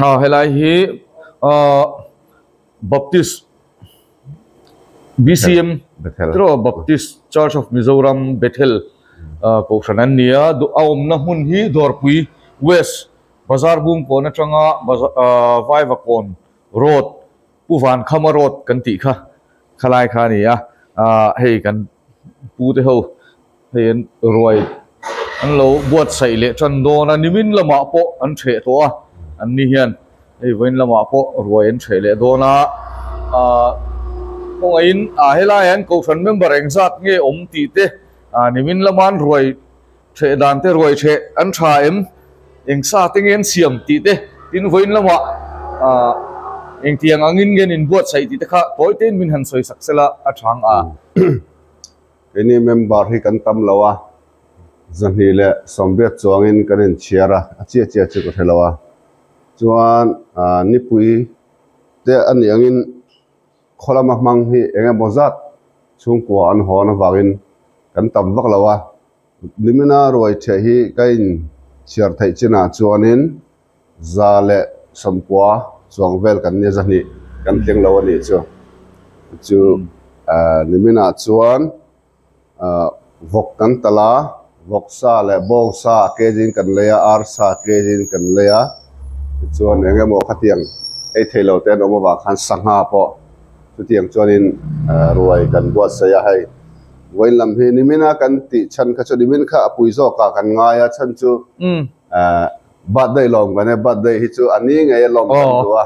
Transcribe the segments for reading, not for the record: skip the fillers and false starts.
Ah helai hi ah Baptist BCM tiraw Baptist Church of Mizoram Bethel ah kohhran an ni a a awmna hmun hi Dawrpui West Bazar Bungkawn atanga ah Vaivakawn Road Pu Vankhama Road kan tih kha khalai kha a ni a ah hei kan pu te ho Hei an ruai an lo buatsaih leh tan dawn a, nimin lamah pawh an ṭheh tawh a, an ni hian hei vawiin lamah pawh ruai an ṭheh leh dawn a, aah kawngaihin ah helai ah hian kohhran member engzat nge awm tih te ah nimin lama an ruai ṭheh dan te ruai ṭheh an ṭha em eng sa te nge an siam tih te tin vawiin lamah ah engtiang angin nge an inbuatsaih tih te kha tawi tein min han sawi sak sela a ṭhang a. Keini member hi kan tam lo a, 280 chuangin kan inchhiar a, a chiah chiah chu ka hre lo a. Chuan ah nipui te a nih angin khaw lama hmang hi eng emaw zat chhungkua an hawn avangin kan tam vak lo a. Nimina ruai ṭheh hi ka inchhiar theih chinah chuanin 190 chuang vel kan nia 200 kan tling lo a nih chu. Chu niminah chuan vawk kan talh a, vawk sa leh bawng sa a kg in kan lei a, ar sa a kg in kan lei a, tichuan eng emaw khatiang ei thei lo te an awm avang khan sangha pawh chutiang chuanin ruai kan buatsaih a hei. Vawiin lam hi nimina kan tih chhan kha chu nimin kha a pui zawkah kan ngai a chhan chu Birthday lawm kan e, birthday hi chu a ni ngei a lawm kan duh a,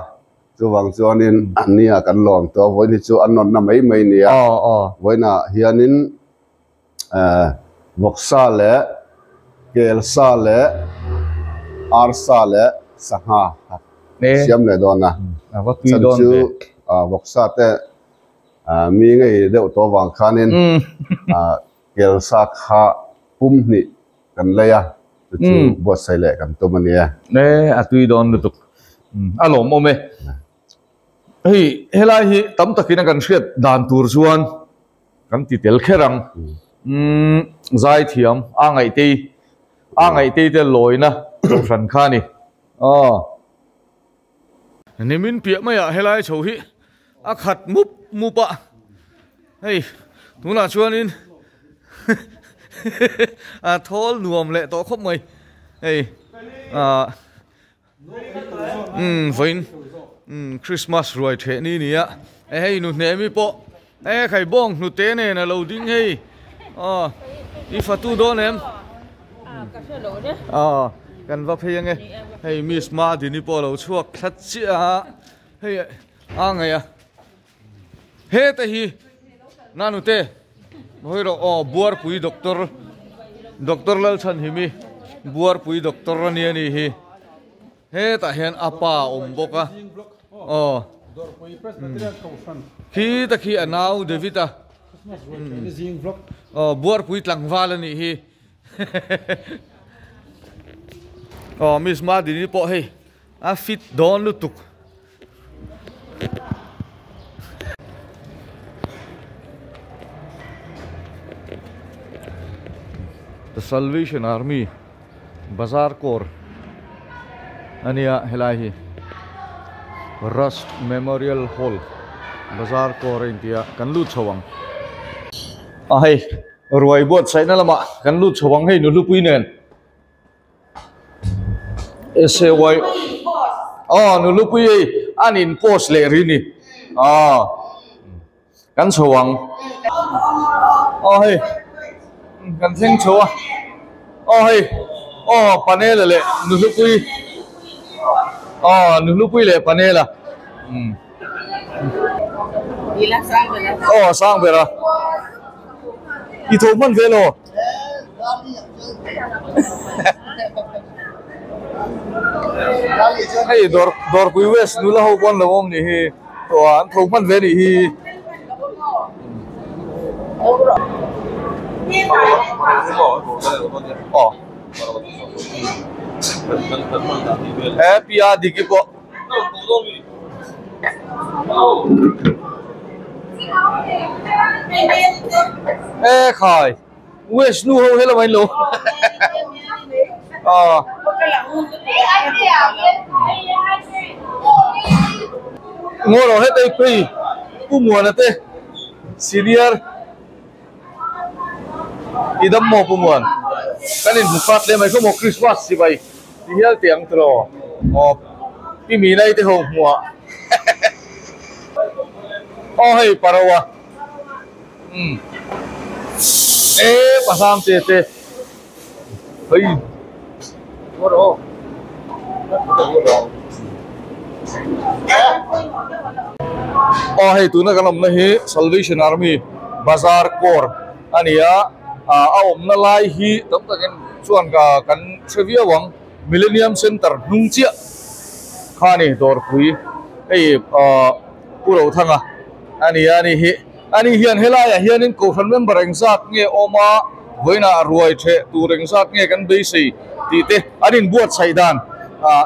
chuvang chuanin a nia kan lawm tawh a, vawiin hi chu a nawnna mai mai a ni a, vawiinah hianin vawksa leh kelsa leh arsa leh sangha siam leh dawn a, chhan chu vawksa te mi ngei deuh tawh avang khanin kelsa kha pum hnih Kan lei a, chu chu buatsaih leh kan tum a nia. E, a tui dawn lutuk. A lawmawm e. Hei, helai hi tam takin a kan hriat dan tur chuan kan ti tel kher ang. Umm, zaithiam, a ngaihtei, a ngaihtei te lawina kohhran kha a ni. Aw. Nimin piah maiah helai chho hi a khat mup mup a, hei tunah chuanin a thawl nuam leh tawh khawp mai hei ah umm vawiin umm Christmas ruai theh ni ni a hei nu hnemi pawh E khai bawng hnute nen a lo ding hei aw i fatu dawn em aw kan va phei ange hei miss Madini pawh a lo chhuak thlat chiah a hei a ngaih a heta hi nanute hawi rawh aw buarpui doctor doctor Lalchhanhimi buarpui doctor a nia ni hi. Hetah hian a pa a awm bawk a, aw khi ta khi a nau David a, aw buarpui tlangval a nih hi, aw Miss Madini pawh hei a fit dawn lutuk. The Salvation Army Bazar Corps a nia helai hi Rust Memorial Hall Bazar Corps a inti a kan lut chho ang a hei ruai buatsaihna lamah kan lut chho ang hei nuhlupui nen. SAY aw nulupui hei an in post leh ri ni aw kan chho ang aw hei kan thleng chho a aw hei aw panela leh nulupui aw nulupui leh panela umm aw sang ber a i tho hman ve lo. Hei dawr dawrpui west nula ho pawn lo awm nih hi tawh a an tho hman ve nih hi. Aw he Pia Diki pawh. E khai west nu ho helama in lo aw. Ngaw lo hetei phei Pu Muana te senior i dam maw Pu Muan kan inhmu khat hle mai khaw maw Christmas sipai ti hial teh ang tiraw aw Pi Minai te ho hmuah aw hei Paroa umm e Pasam te te. Hei aw hei tuna kan awmna hi Salvation Army Bazar Corps a ni a ah a awmna lai hi tam takin chuan kan hre viau ang Millennium Center hnung chiah kha a ni dawrpui hei ah Pu Rothanga a ni a ni hi. Ani hian helaiah hianin Kohhran member engzat nge awm a, vawiinah ruai theh tur engzat nge kan beisei tih te an inbuatsaih dan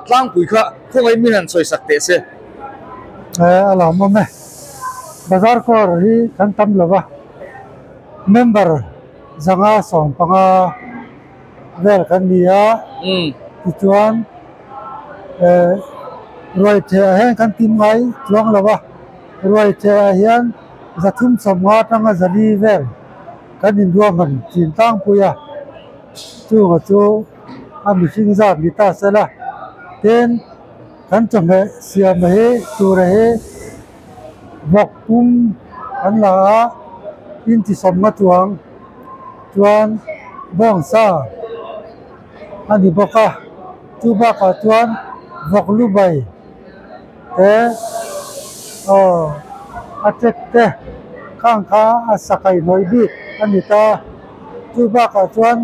tlangpui kha khawngaihin min han sawisak teh se. A lawmawm e. Bazar kawr hi kan tam lo va, member 115 vel kan ni a, tichuan ruai thehah hian kan tim ngai chuang lo va. Ruai thehah hian 350 atanga 400 vel kan inruahman chin tlangpui a, chunga chu a mihring zat ni ta se la, tin kan chawhmeh siam hi tura hi vawk pum kan la a, inchi 50 chuang chuan bawngsa a ni bawk a, chu bakah chuan vawk lu bai. Te aw a tek te khang kha a sakai hnawih bik a ni ta. Chu bakah chuan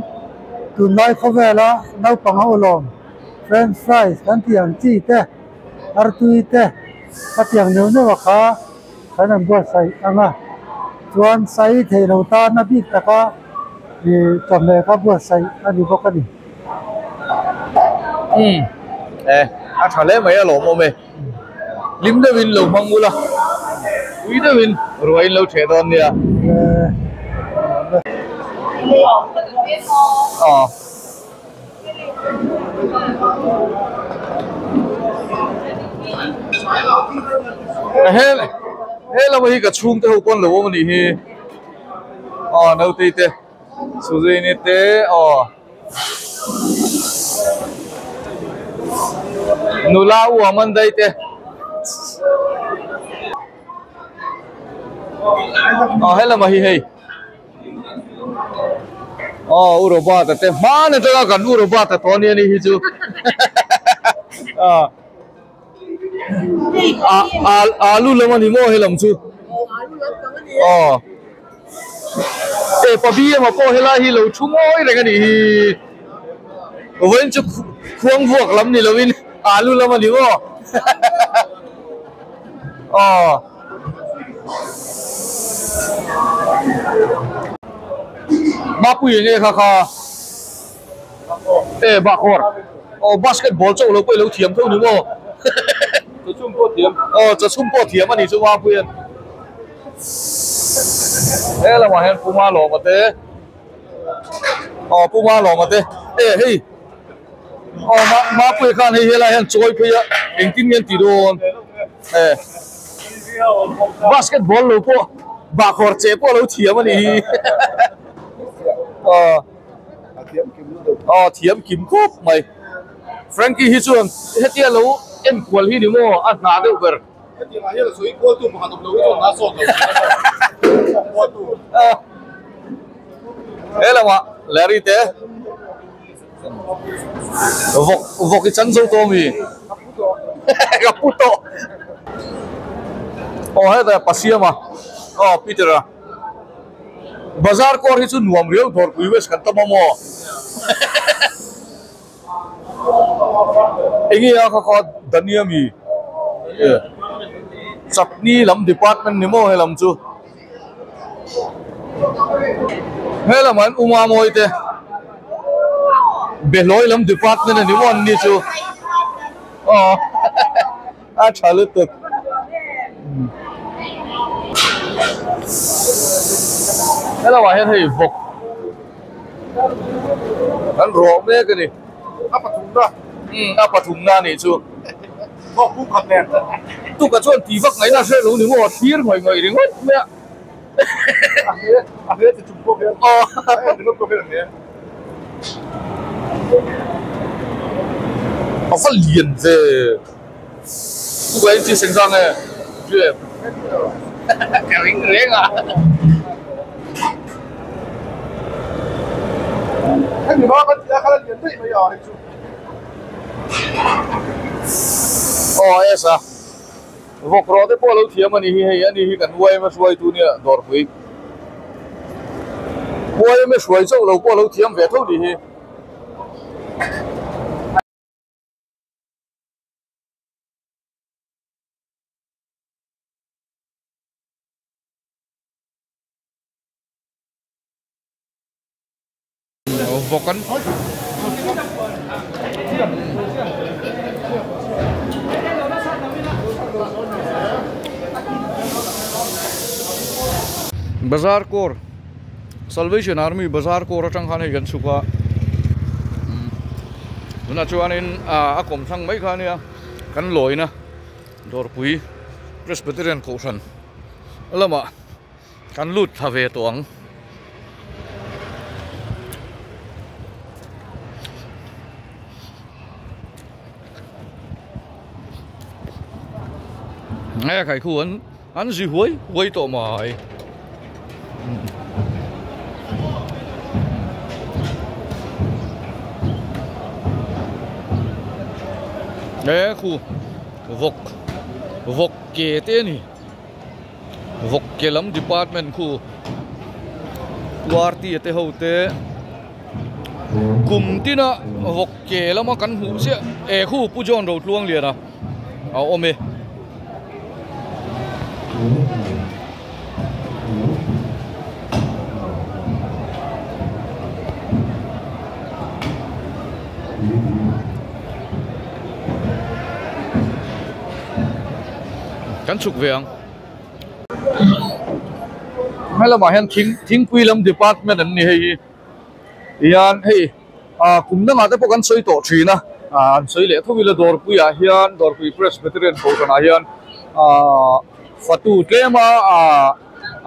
tunlai khawvela naupang a ulawm french fries kan tih ang chi te artui te a tiang neuh neuh a kha kan an buatsaih ang a. Chuan sai theih lo tana bik taka ih chawhmeh kha buatsaih a ni bawk a ni. Umm e a tha hle mai a lawmawm e hlim deuhin lo hmang ula pui deuhin ruai in lo theh dawn nia aw he he lama hi ka chhungte ho pawn lo awm a nih hi aw naute te. Suzini te aw nula u Amandai te aw helama hi hei aw u Robert a te hman atanga kan u Robert a tawh ania ni hi chu a alu lam a ni maw helam chu aw. E pa BM a pawh helai hi lo thu ngawi reng a nih hi. Vawiin chu khuang vuak lam ni lovin alu lam a ni maw? Aw. Mapui enge kha kha? E bakawr. Aw basketball chauh lo pawh i lo thiam tho ni maw? Chawchhum pawh thiam. Aw chawchhum pawh thiam a nih chu Mapuia'n. He lamah hian Puma lawma te aw Puma lawma te e hei aw ma Mapuia khan hei helai hian chawi phei a engtin nge an tih dawn e basketball lo pawh bahkhawr che pawh a lo thiam a nih hi aw aw thiam kim khawp mai Frankie hi chuan hetia lo enkual hi ni maw a hna deuh ber. Hetiangah hian a sawi kualtu pakhat awm lo hi chuan a sawt lo kualtu. He lamah Larry te vawk vawk i chan zo tawh ami? Ka pu tawh. Aw heta Pasiama aw Peter a Bazar kawr hi chu nuam riau Dawrpui West kan tam a maw? Enge a kha kha Dania mi chutney lam department ni maw helam chu helam an uma mawi te behlawi lam department a ni maw an ni chu aw a tha lutuk helamah hian hei vawk. Kan rawh mek a ni. A pathumna. Umm a pathumna a nih chu. Thawk kung khat nen. Tuka chuan ti vak ngaihna hre lo ni maw thlir ngawih ngawih ringawt mai a. A hne a hne chi chung pawh hian a en ringawt pawh hian a hne. A va lian ve. Tuka in chi seng zang e. Hriat. Ka ring reng a. Hemi hma kan tih a kha la lian daih mai a hei chu. Aw S a. Vawk rawh te pawh a lo thiam a ni hi hei a ni hi kan YMA hruaitu nia dawrpui. YMA hruai chauh lo pawh a lo thiam ve tho ni hi. Vawk an Bazar kawr Salvation Army bazar kawr atang khan hei kan chhuk a tunah chuanin a kawmthlang mai kha ania kan lawina Dawrpui Presbyterian Kohhran lamah kan lut thla ve tawh ang. Nge khai khu an an zi huai huai tawh mai. Nge khu vawk vawk ke te a ni. Vawk ke lam department khu party te ho te kum tina vawk ke lama kan hmuh chiah eh khu Pu John Rotluangliana a awm e. Kan chhuk ve ang. He lamah hian thing thingpui lam department an ni hei hi. Tihian hei ah kum dangah te pawh kan sawi tawh thin a, ah an sawi leh tho ila dawrpuiah hian dawrpui Presbyterian kohhranah hian ah fatu tlema ah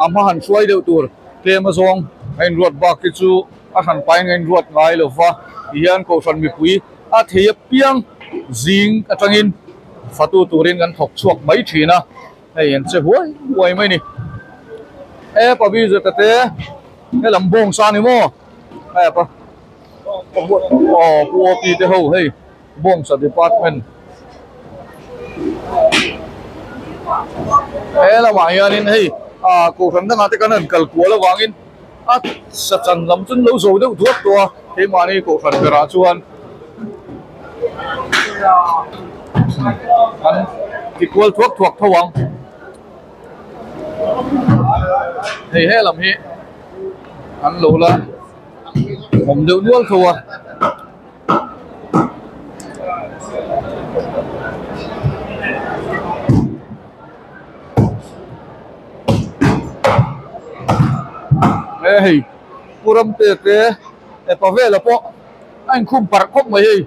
a hma han hruai deuh tur tlema zawng a inruat bak hi chu a hran pain a inruat ngai lo va tihian kohhran mipui a thei apiang zing atangin fatu turin kan thawk chhuak mai thin a hei an che huai huai mai a ni e pabi zeta te he lam bawng sa ni maw hei apa aw pu OP te ho hei bawng sa department he lamah hianin hei ah kohhran dangah te kan han kal kual avangin a sa chan lam chu an lo zo deuh duak tawh a keimahni kohhran berah chuan an ti kual thuak thuak tho ang hei he lam hi an lo la awm deuh nual tho a. He hei pu Ramte te epa vela pawh a inkhum parh khawp mai hei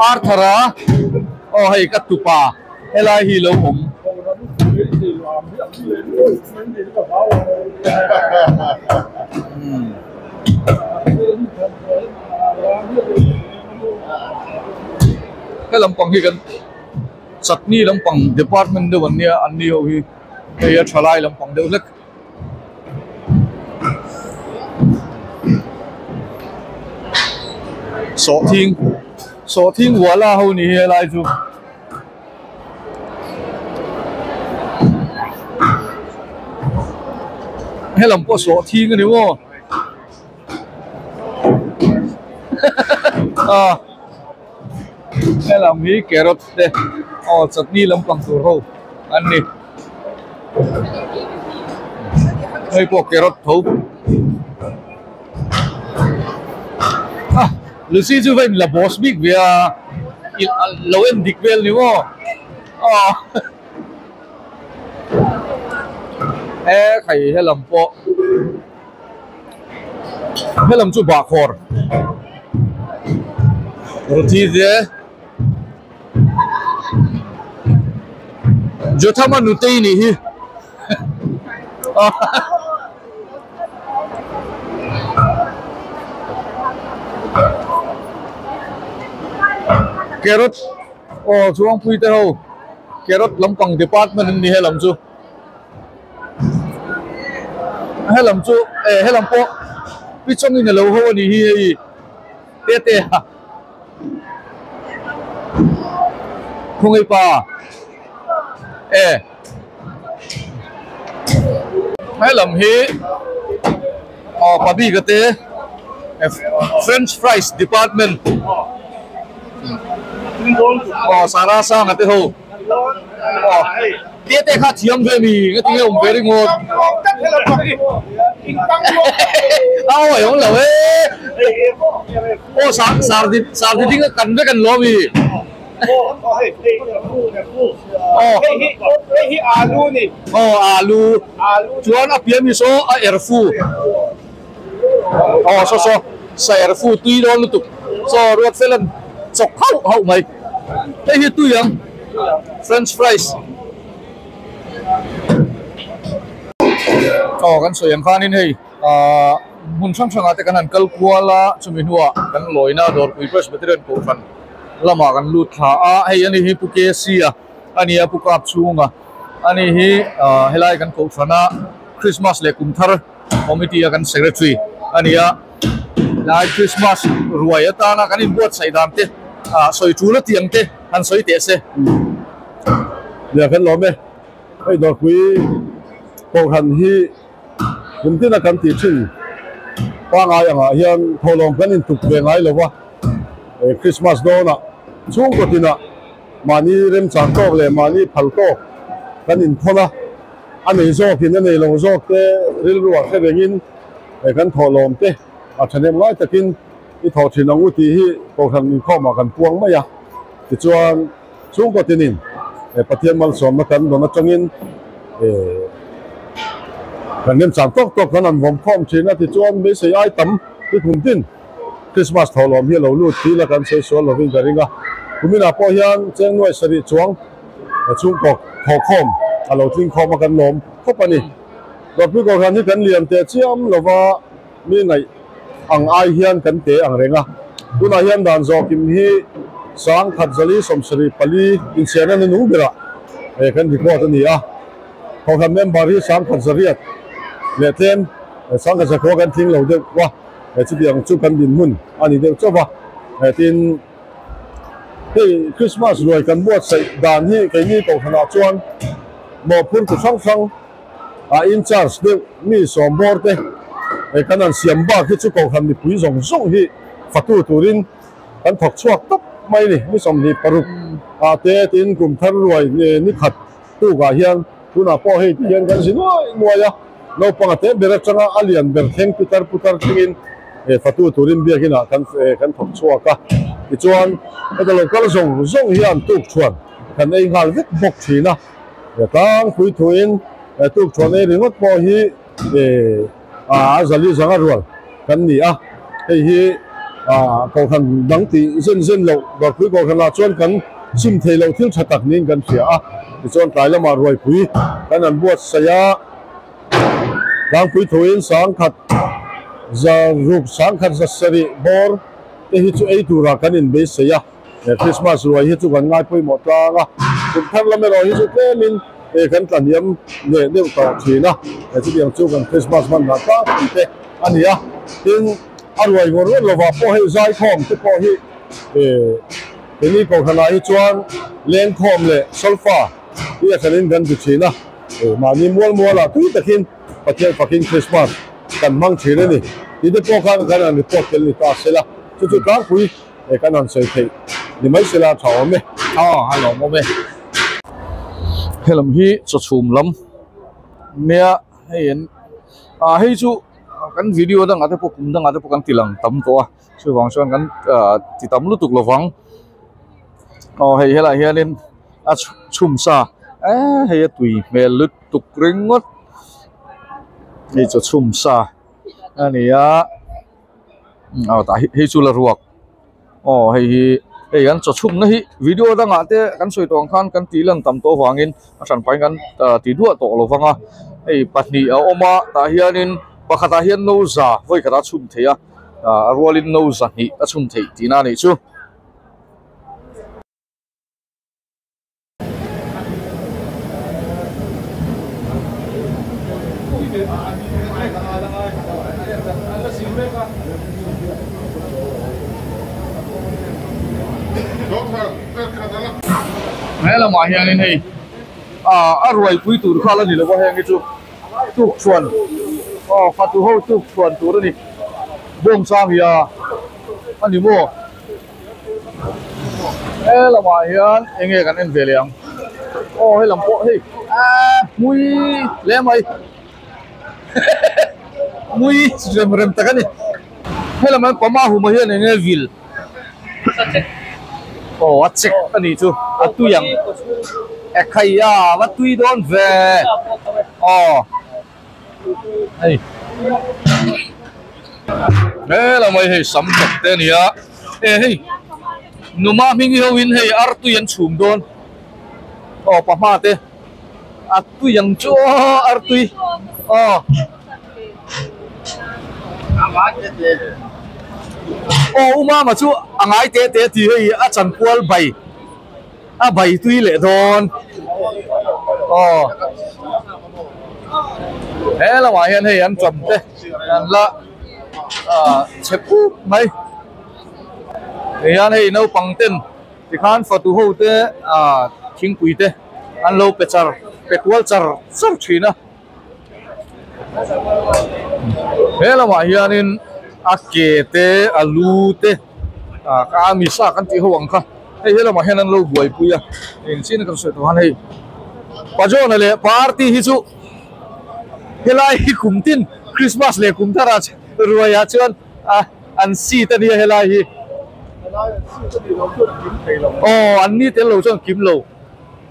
Arthur a aw hei ka tupa helai hi lo awm. He lampang hi kan chutney lampang department deuh an nia an ni ho hi hei a tha lai lampang deuh hlek. Sawhthing sawhthing wala ho ni hi helai chu. Helam pawh sawhthing a ni maw. A helam hi carrot te aw chutney lampang tur ho an ni hei pawh carrot tho a Lucy chu va in la boss bik ve a lo en dik vel ni maw aw he khai helam pawh. Helam chu bahkhawr ruthi te Jothama nutei nih hi Carrot aw chuangpui te ho carrot lampang department an ni helam chu. Helam chu eh helam pawh pi chawngin a lo ho a nih hi hei te te a khawngaih pa eh helam hi aw pa bik a te french fries department aw sara sanga te ho. Te te kha thiam ve mi nga tinge awm ve ringawt a awi awm lo e aw sar sar di sar di ding a kan vek an lo mi aw aw alu chuan a pian mi saw a er fu aw saw saw sa er fu tui dawn lutuk saw ruat fel an chawk hauh hauh mai hei hi tui ang french fries aw kan sawi ang khanin hei ahh hmun hrang hrangah te kan han kal kual a chumi hnuah kan lawina dawrpui presbyterian kohhran lamah kan lut thla a hei ani hi pu KC a ani a pu kap chhunga ani hi ahh helai kan kohhrana christmas leh kum thar. Committee a kan secretary a ni a, helai Christmas ruai atana kan inbuatsaih dan te ah sawi tul a tih ang te han sawi teh se. Nia kan lawm e, hei Dawrpui Kohhran hi kum tina kan tih thin pangai angah hian thawhlawm kan intuk ve ngai lo va, Christmas dawnah chhungkaw tinah mahni remchang tawk leh mahni phal tawk kan inthawn a. A nei zawkin a nei lo zawk te rilruah hre rengin kan thawhlawm te a thahnem ngai takin i thawh thin ang u tih hi Kohhran inkhawmah kan puang mai a. Tichuan chhungkaw tinin Pathian malsawmna kan dawn atangin kan remchang tawk tawk kan han vawm khawm thin a. Tichuan beisei ai tam hi kum tin Krismas thawhlawm hi a lo lut tih la kan sawi sual lovin ka ring a. Kuminah pawh hian cheng nuai sarih chuang chhungkaw thawhkhawm a lo tling khawm a kan lawm khawp a ni. Dawrpui Kohhran hi kan lian teh chiam lova mi ngaih ang ai hian kan te ang reng a. Tunah hian dan zawhkim hi sangkhat zali sawmsarih pali inchhiarna ni nung berah kan record a ni a. Kohhran member hi sangkhat zariat leh tlem sangkhat zakhua kan tling lo deuh a, chutiang chu kan dinhmun a ni deuh chauh va. Tin. Hei Christmas ruai kan buatsaih dan hi keini Kohhranah chuan mawhphur tu hrang hrang a in charge deuh mi sawm bawr te kan han siam bak hi chu Kohhran mipui zawng zawng hi fatu turin kan thawk chhuak tawp mai a ni. Ni 26 ah te tin kum thar ruai ni khat tukah hian tunah pawh hei ti hian kan zi nuai nuai a, naupang a te ber atanga a lian ber thleng putar putar thlengin fatu turin biakinah kan kan thawk chhuak a. Tichuan heta lo kal zawng zawng hian tuk thuan kan ei nghal vek bawk thin a, tlangpui thuin tuk thuan ei ringawt pawh hi a zali zanga rual kan ni a, hei hi kohhran dang tih zen zen loh Dawrpui kohhranah chuan kan chim thei loh thil tha tak niin kan hria a, tichuan tlai lamah ruaipui kan han buatsaih a, tlangpui thuin sangkhat za ruk sangkhat za sarih bawr te hi chu ei turah kan inbeisei a. He Christmas ruai hi chu kan ngai pawimawh tlang a, kum thar lam erawh hi chu tlemin kan tla hniam leh deuh tawh thin a, he chutiang chu kan Christmas hman dah tlang pui te a ni a, tin a ruai ngawr ngawr lovah pawh hei zaikhawm te pawh hi keini Kohhranah hi chuan lengkhawm leh solfa hi a hranin kan ti thin a, mahni mual mualah tui takin Pathian fakin Christmas kan hmang thin a ni tih te pawh khan kan han report tel ni ta sela, chu chu tlangpui. He kan han sawi theih ni mai sela tha awm e. Aw a lawm awm e. Helam hi chaw chhum lam nia hei an ah hei chu kan video dangah te pawh kum dangah te pawh kan ti lang tam tawh a chuvang chuan kan ah ti tam lutuk lovang aw hei helaiah hianin a chhum sa eh hei a tui hmel lutuk ringawt hei chaw chhum sa a ni a. Aw tah hi hei chu la ruak aw hei hi hei an chaw chhumna hi video dangah te kan sawi tawh ang khan kan tih lan tam tawh avangin a hran pahin kan ti duah tawh lo vang a hei pahnih a awm a tah hianin pakhatah hian no za vawi khatah a chhum thei a a rualin no zahnih a chhum theih tihna a nih chu. He lamah hianin hei ah a ruai pui tur kha la ni lo a heng hi chu tuk chhuan aw fatu ho tuk chhuan tur a ni bawngchang hi a a ni maw. He lamah hian eng nge kan en ve leh ang aw he lam pawh hei aaa hmui hle mai hmui rem rem tak a ni he lamah hian pama huma hian eng nge vil aw a chek a nih chu a tui ang ekhai a va tui dawn ve aw. Hei he lamah hi hei sam chawp te a ni a e hei numa hming hi ho in hei artui an chhum dawn aw pahma te a tui ang chu aw artui aw aw u mama chu a ngai teh teh tih hei a chanpual bai. A bai tui leh dawn aw he lamah hian hei an ṭam te an la ah chhe pup mai tihian hei naupang ten tikhan fatu ho te ah thingpui te an lo pe char pe kual char char thin a he lamah hianin a ke te a lu te ah ka ami sa kan tih ho ang kha hei he lamah hian an lo buaipui a engchin a kan sawi tawh khan hei pajona leh party hi chu helai hi kum tin Christmas leh kum thar ah ruai ah chuan ah an seat a nia helai hi aw an ni tel lo chuan kim lo.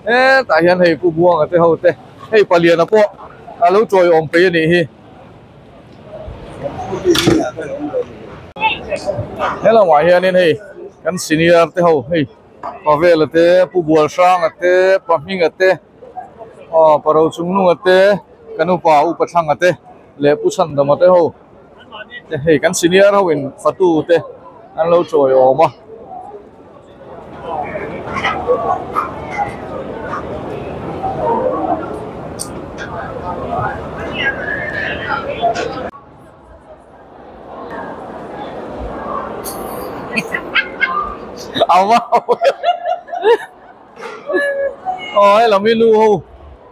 Hetah hian hei Pu Buanga te ho te hei paliana pawh a lo chawi awm peih a nih hi. He lamah hianin hei kan senior te ho hei Pavela te Pu Bualhranga te Pahminga te aw Parochungnunga te kan upa Upa Thlanga te leh Pu Chhandama te ho te hei kan senior ho in fatu te an lo chawi awm a. Aw he lam hi nu ho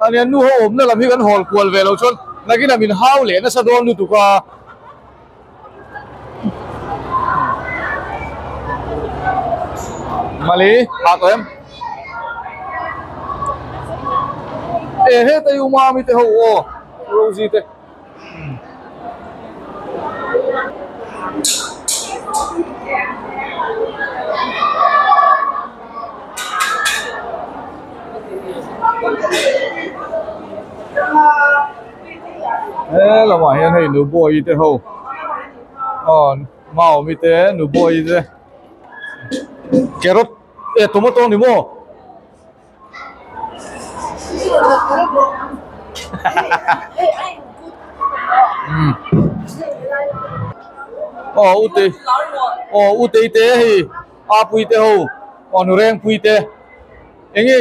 a nia nu ho awmna lam hi kan hawl kual ve lo chuan nakinah min hau leh nasa dawn lutuk a. Mali ha tawh em e heta i uma mi te ho aw Rosie te. He lamah hian hei Nubawi te ho aw Maumi te Nubawi te carrot eh tomato ni maw. Aw u te aw u tei te hei a pui te ho aw nu reng pui te eng nge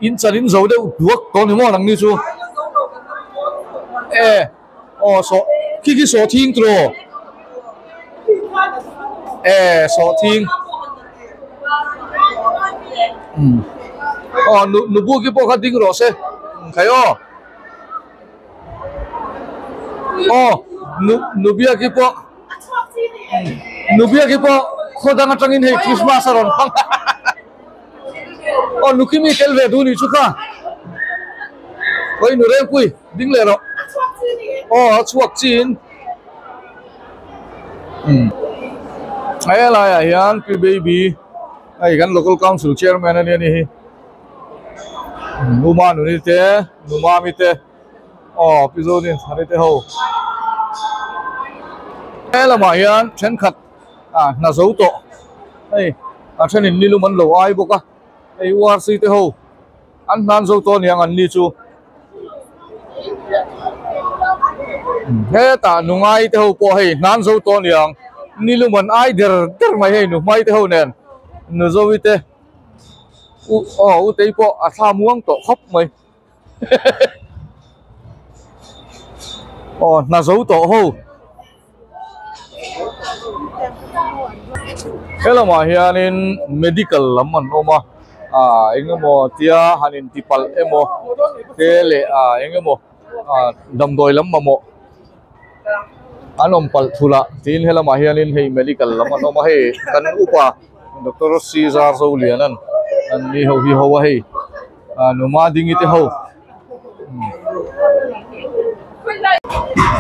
in chan in zo deuh duak tawh ni maw nang ni chu e aw sawh khi khi sawh thing tiraw e sawh thing aw nu nu bu ki pawh kha ding rawh se khai aw aw nu nu biaki pawh nu biaki pawh khaw dang atangin hei Christmas a rawn hmang aw nu khi mi tel ve duh nih chu kha khawi nu rengpui ding leh rawh aw a chhuak chin helai ah hian pi baby hei kan local council chairman a nia ni hi numa nuni te numa mi te aw pi zawnin thari te ho. He lamah hian thenkhat ah hna zo tawh hei a thenin nilum an lo ai bawk a hei URC te ho an hnan zo tawh aniang an ni chu hetah nungai te ho pawh hei hnan zo tawh aniang nilum an ai der der mai hei nuhmai te ho nen nuzovi te u aw u tei pawh a thla muang tawh khawp mai. Aw hna zo tawh ho he lamah hianin medical lam an awm a ah eng emaw tia han inti palh emaw te leh ah eng emaw ah damdawi lam mamawh an awm palh thulh a tin he lamah hianin hei medical lam an awm a hei kan upa doctor Cesar Zolianan an ni ho hi ho a hei. Ah numa dingi te ho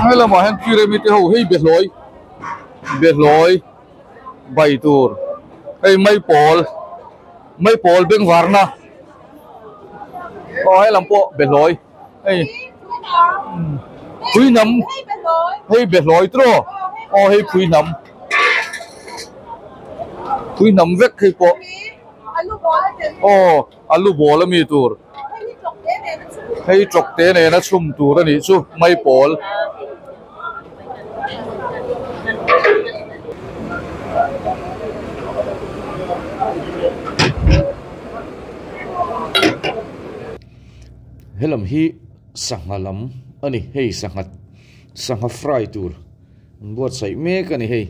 helamah hian pyramid te ho hei behlawi behlawi bai tur hei maipawl maipawl bengvarna aw helam pawh behlawi hei phuihnam hei behlawi tiraw aw hei phuihnam phuihnam vek hei pawh aw. A lu bawl ami tur hei chawk te nena chhum tur a nih chu maipawl. Helam hi sangha lam a ni hei sangha sangha fry tur an buatsaih mek a ni hei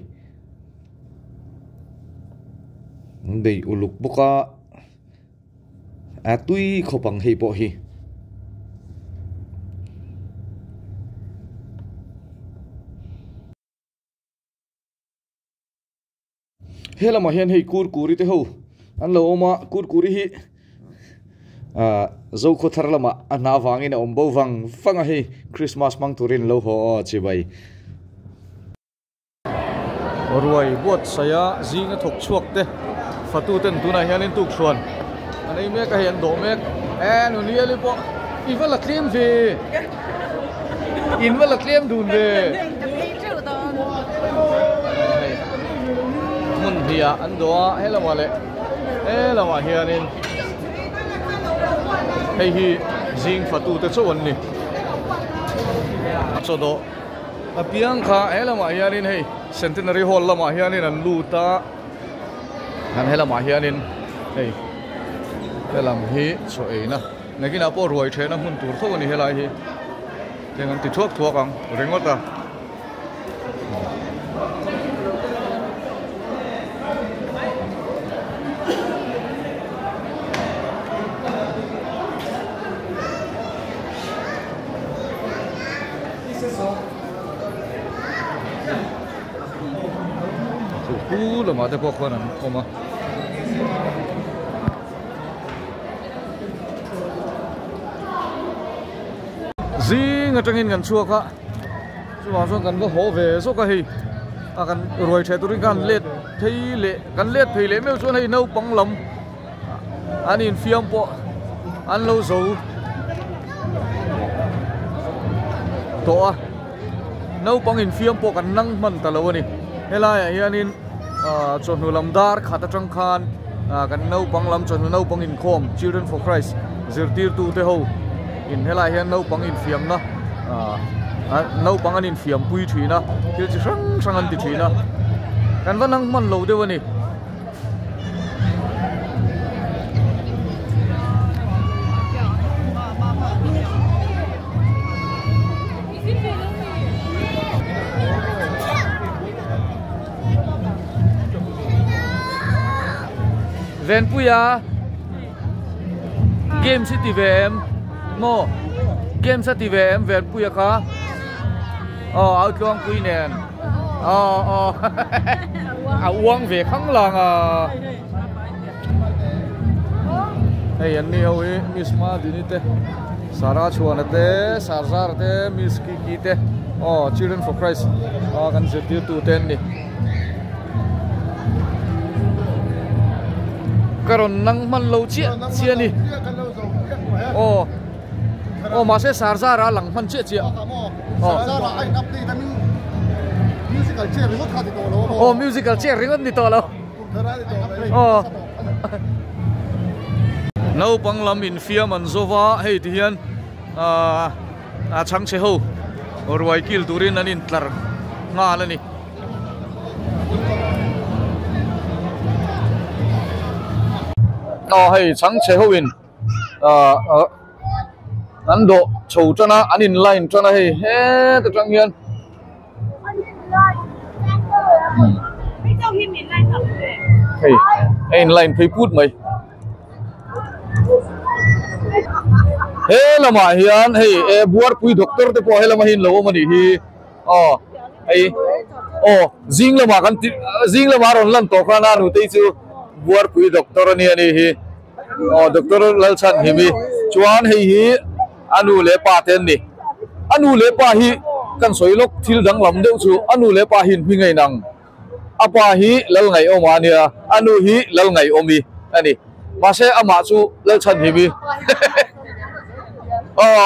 an bei uluk bawk a. A tui khawp ang hei pawh hi. He lamah hian hei kurkuri te ho an lo awm a, kurkuri hi ah zokhaw thar lamah a hna vangin a awm bo vang vang a hei Christmas hmang turin lo haw aw chibai. Ruai buatsaia zinga thawk chhuak te fatu ten tunah hianin tukchhuan an ei mek a hei an dawh mek e nuniali pawh i va la tlem ve in va la tlem dun ve hei hmun hnih ah an dawh a helamah leh helamah hianin hei hi zing fatu te chauh an ni chaw dawh. A piang kha he lamah hianin hei Centenary Hall lamah hianin an lut a, an he lamah hianin hei helam hi chaw eina nakinah pawh ruai thehna hmun tur tho a ni helai hi heng an ti thuak thuak ang ringawt a. Pu lamah te pawh khuan an awm a. Zing atangin kan chhuak a, chuvang chuan kan va haw ve zawk a hei a kan ruai theh turin khan let phei leh kan let phei leh meuh chuan hei naupang lam an infiam pawh an lo zo tawh a naupang infiam pawh kan nang hman ta lo a ni helaiah hianin ah chawhnu lam dar khat atang khan ah kan naupang lam chawhnu naupang inkhawm children for christ zirtirtu te ho in helaiah hian naupang infiamna ah naupang an infiam pui thin a thil chi hrang hrang an ti thin a kan va nang hman lo deuh a ni. Venpuia games hi ti ve em maw games a ti ve em Venpuia kha aw au tluangpui nen aw aw a uang ve khang lang a hei an ni ho hi miss Madini te Sara Chhuana te Sarzara te miss Kiki te aw children for Christ a kan zirtirtu te an ni ka rawn nang hman lo chiah chiah a ni aw. Aw mahse Sarzara a lang hman chiah chiah. Aw. Aw musical chair ringawt ni tawh lo. Aw. Naupang lam infiam an zo va, hei ti hian ahh a chhangchhe ho ruai kil turin an intlar nghal a ni. Aw hei chhangchhe ho in ahh ah an dawh chho tan a, an in line tan a hei heta tang hian. Hei a in line phei put mai. He lamah hian hei e buarpui doctor te pawh he lamah hian lo awm a nih hi aw hei aw zing lamah kan tih zing lamah a rawn lan tawh khan a nutei chu buarpui doctor a nia nih hi aw doctor Lalchhanhimi chuan hei hi a nu leh pa te an ni a nu leh pa hi kan sawi lawk thil danglam deuh chu a nu leh pa hi an hming a inang. A pa hi Lalngaihawma a nia, a nu hi Lalngaihawmi a ni. Mahse amah chu Lalchhanhimi. Aw.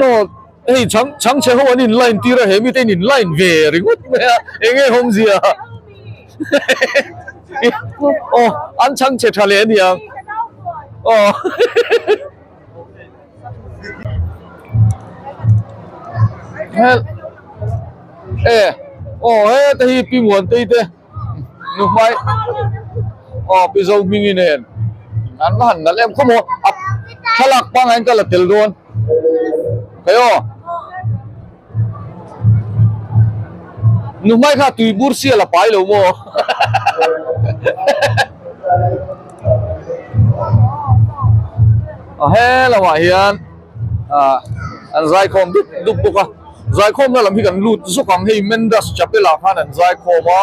Aw, hei chhang chhangchhe ho an in line tir a, he mite in in line ve ringawt mai a, eng nge awmzia? Aw, an chhangchhe tha leh aniang. Aw. Hel e aw heta hi pi muantei te nu hmai aw pi zo hmingi nen an va han nalh em khawmaw a thlalak pangngai in ka la tel dawn hei aw nu hmai kha tui bur sial a pai lo maw. A he lamah hian ah an zaikhawm dup dup bawk a zaikhawmna lam hi kan lut zawk ang hei Mendas Chapel ah khan an zaikhawm a.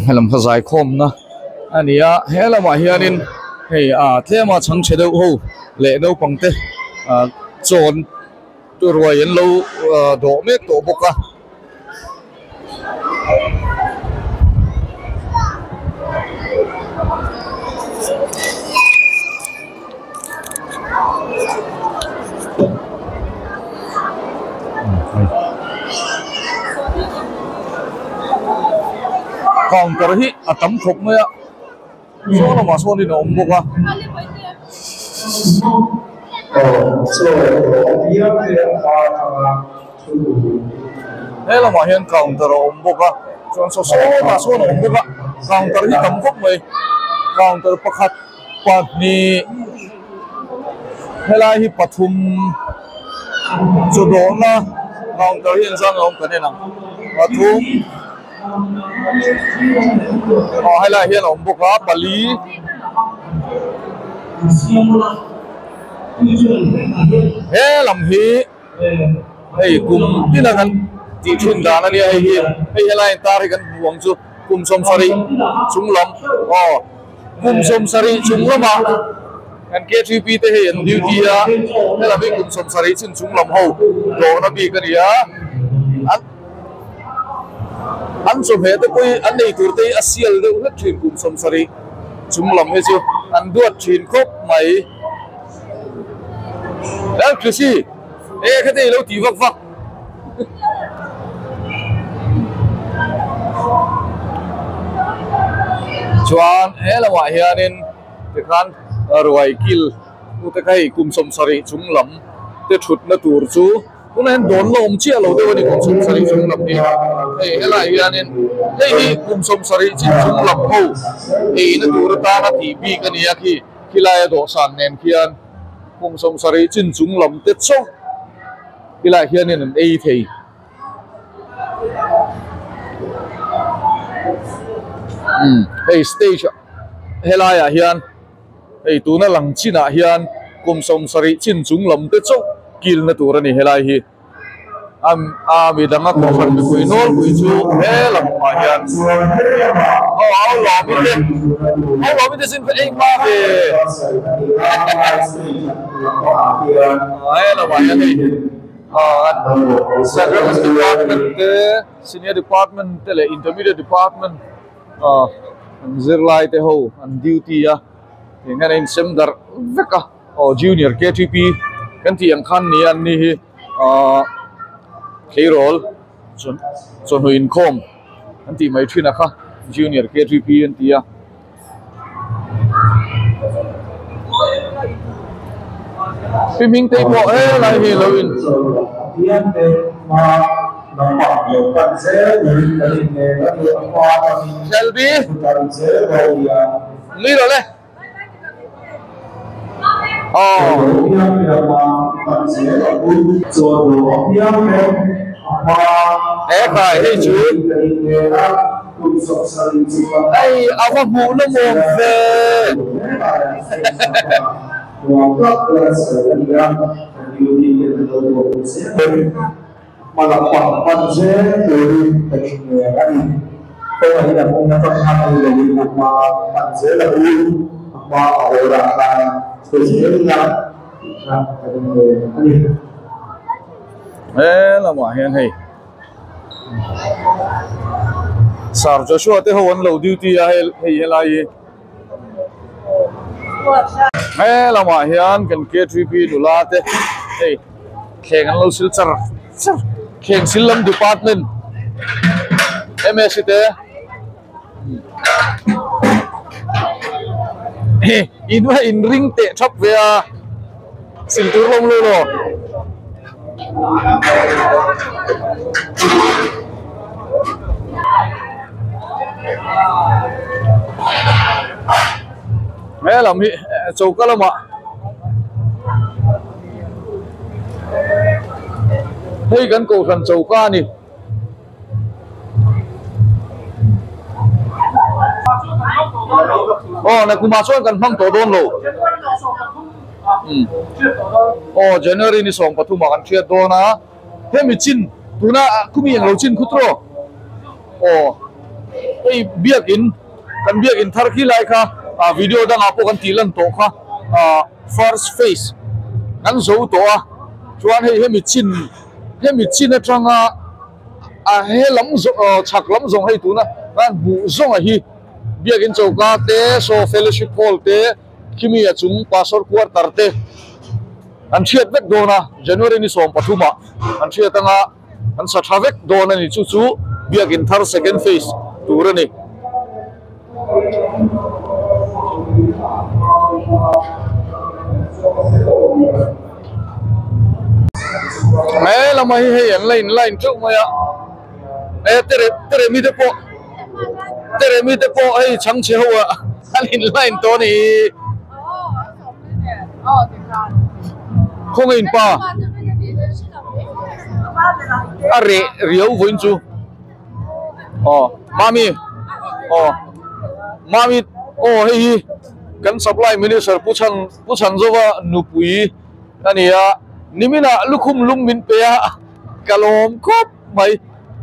Helam kha zaikhawmna a ni a he lamah hianin hei ah tlema chhangchhe deuh ho leh naupang te ah chawn ruai an lo dawh mek tawh bawk a. Counter hi a tam khawp mai a saw lamah sawnin a awm bawk a. He lamah hian counter a awm bawk a chuan saw sawtah sawn a awm bawk a counter hi tam khawp mai counter pakhat pahnih helai hi pathum chu dawhna counter hi engzah nge awm kan en ang pathum aw helai hian a awm bawk a pali. He lam hi hei kum tina kan tih thin dan a nia hei hi hei helai in tar hi kan hmu ang chu kum sawmsarih chung lam aw kum sawmsarih chung lamah kan K3P te hei an duty a helam hi kum sawmsarih chin chung lam ho dawrna bik a ni a an an chawhmeh te pawh hi an nei tur te hi a sial deuh hlek thin kum sawmsarih chung lam hi chu an duat thin khawp mai. Lal Krisi, e khate i lo ti vak vak. Chuan he lamah hianin tikhan ruai kil tute kha hei kum sawmsarih chung lam te thutna tur chu tunah hian dawn la awm chiah lo deuh a ni kum sawmsarih chung lam hi. Hei helaiah hianin hei hi kum sawmsarih chin chung lam ho eina tur atana tih bik a ni a khi khilaia dawhsan nen khian kum sawmsarih chin chung lam te chauh khilaiah hianin an ei thei. Umm hei stage ah helai ah hian hei tuna lang chin ah hian kum sawmsarih chin chung lam te chauh kilna tur a ni helai hi a a midang a kohhran mipui nawlpui chu he lamah hian aw au lawmi te au lawmi te sin ei hma ve he lamah hian hei. Service department te senior department te leh intermediate department ah an zirlai te ho an duty a eng hian a insem darh vek a aw junior K T P kan tih ang khan ni a an ni hi ah tleirawl chawhnu inkhawm an tih mai thin a kha junior K T P an ti a. Pi hming te pawh helai hi lo in Shelby nui rawh le aw. He khai hei chu hei a va hmuh na mawm ve. He lamah hian hei Sir Joshua te ho an lo duty a hei helai hi he lamah hian kan K3P nula te hei thleng an lo sil char char thleng sil lam department M_S te in va in ring teh thap ve a sil tur hlawm lo law. He lam hi choka lamah hei kan kohhran choka a ni. Aw nakumah chuan kan hmang tawh dawn lo. Aw January ni 13 ah kan hriat dawn a hemi chin tuna khumi englo chin khut rawh aw hei biakin kan biakin thar khi lai kha ah video dangah pawh kan tih lan tawh kha ah first phase kan zo tawh a chuan hei hemi chin hemi chin atanga a he lam zawng aw chhak lam zawng hei tuna kan hmuh zawng a hi biakin choka te saw fellowship hall te. Khimi a chung pastor quarter te an hriat vek dawn a, January ni 13 ah an hriat anga an sa tha vek dawn a ni, chu chu biakin thar second phase tur a ni. He lama hi hei an la in line teuh mai a, e tere tere mite pawh. Teremi te pawh hei chhangchhe ho ah an in line tawh a ni. Khawnge in pa a reh riau vawiin chu aw mami aw mami aw hei hi kan supply minister pu chhan pu chhanzova nupui a ni a niminah lukhum lum min pe a ka lawm khawp mai.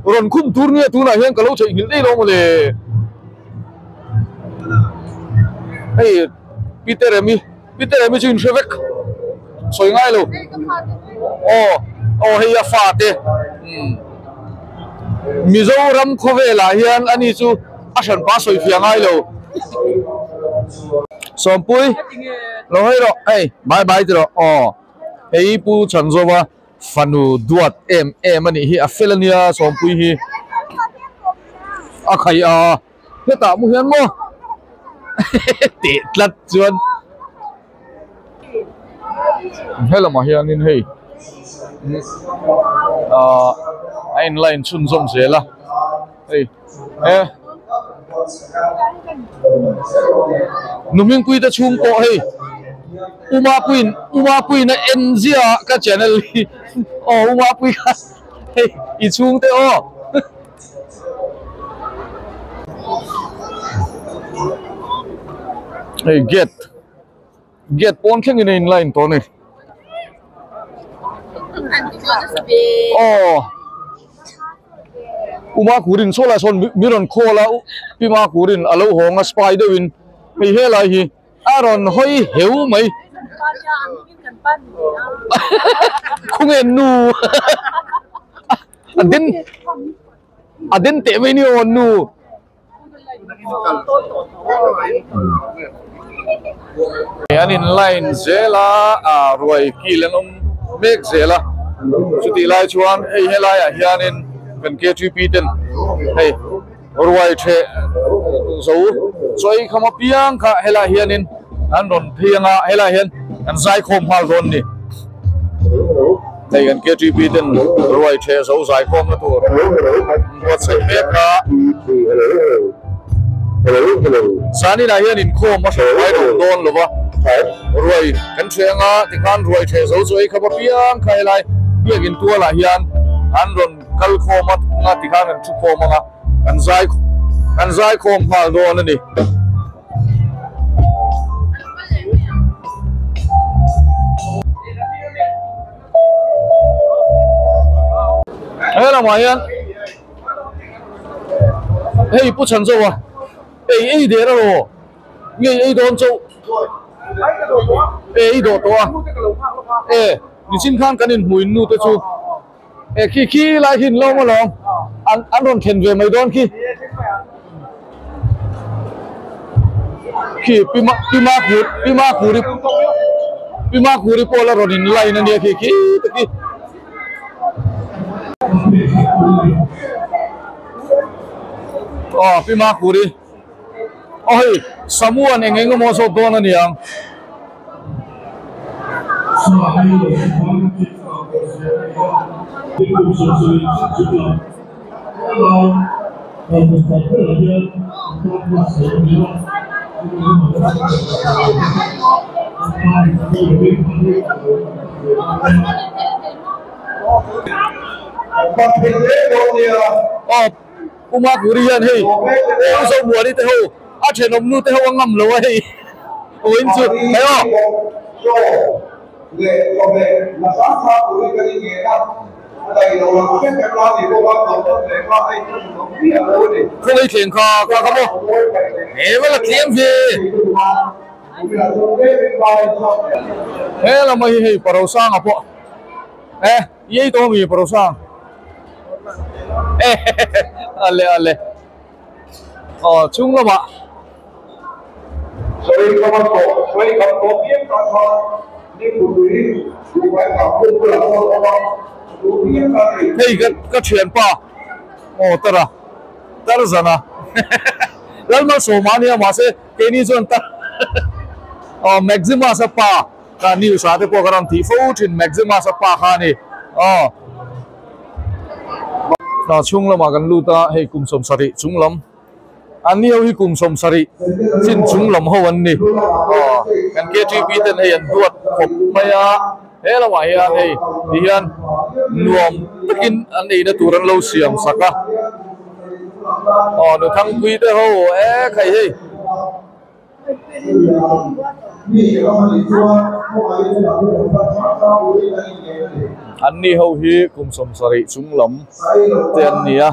Rawn khum tur nia tunah hian ka lo theihnghilh daih lo mawle. Hei Peter Emi, Peter Emi chu in hre vek sawi ngai lo. Aw aw hei a fa te umm Mizoram khawvelah hian ani chu a hranpa sawi fiah ngai lo. Sawmpui lo hei rawh hei bye bye ti rawh aw hei Pu Chhanzova. Fanu duat em em a nih hi a fel a nia Sawmpui hi a khai a hetah mu hian maw. Teh tlat chuan helamah hianin hei ahh a in line chhunzawm zel a hei e Nuhmingpui te chhung pawh hei Umapuiin Umapuiin a en ziah a ka channel hi aw Umapui kha hei i chhungte aw. Hei gate gate pawn thlengin a in line tawh a ni aw Uma Kurin saw lai sawn mi rawn call a Pima Kurin a lo hawng a spy deuhin hei helai hi a rawn hawi heu mai khawnge nu. A den a den teh mai ni aw nu. An in line zel a ah ruai kil an awm mek zel a chutih lai chuan hei helai ah hianin kan K_T_P ten hei ruai theh zo chawi kham apiang kha helai hianin an rawn phei anga helai hian an zaikhawm nghal dawn a ni. Hei kan KTP ten ruai theh zo zaikhawm na tur an buatsaih mek a. Zaninah hian inkhawm a hrilh ngai lo dawn lo va, ruai kan theh anga tikhan ruai theh zo chu ei kham apiang kha helai biakin tualah hian an rawn kal khawm a nga tikhan an thu khawm anga kan zai kan zaikhawm nghal dawn a ni. He lamah hian hei pu chhan zawk a ei ei der a raw nge ei dawn chauh e ei dawh tawh a e nichin khan kan inhmuh in nu te chu. E khi khi lai khi an lo maw lawm an an rawn thlen ve mai dawn khi khi pima pima kur pima kuri pima kuri pawh la rawn in line ania khi khi te khi aw pima kuri aw hei samuan eng eng emaw zawt dawn aniang. Aw Uma Kuri hian hei Pu Zomuani te ho a thenawm nu te ho a ngam lo a hei awin chu hei aw. Khawngaih thleng kha kha kha maw he vel a tlem ve he lam hi hei Parosanga pawh e i ei tawh ami Parosang ale ale aw chung lamah. Hei ka ka thianpa aw tara Tarzan a Lalmalsawma a nia mahse keini chuan tar aw Maximus a pa ka news ah te pawh ka rawn tih fo thin Maximus a pa kha a ni aw. Hna chhung lamah kan lut a hei kum 70 chung lam an ni ho hi kum 70 chin chung lam ho an ni aw kan KTP ten hei an duat khawp mai a he lamah hian hei ti hian nuam takin an eina tur an lo siam sak a aw nu thangpui te ho e khai hei. An ni ho hi kum 70 chung lam te an ni a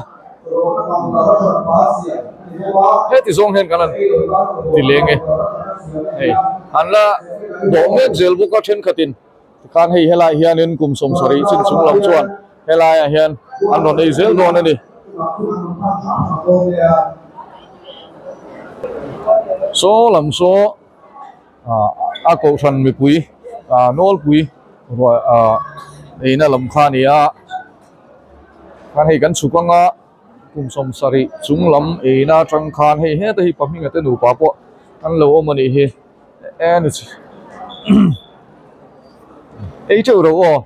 heti zawng hian kan han ti leng e hei an la bawh mek zel bawk a thenkhatin tikhan hei helai hianin kum 70 chin chung lam chuan helaiah hian an rawn ei zel dawn a ni. Saw lam saw ah a kohhran mipui ah nawlpui ruah ah eina lam kha a ni a khan hei kan chhuk anga kum 70 chung lam eina atang khan hei heta hi pahminga te nupa pawh. an lo awm a nih hi e ni chi ei teuh ro aw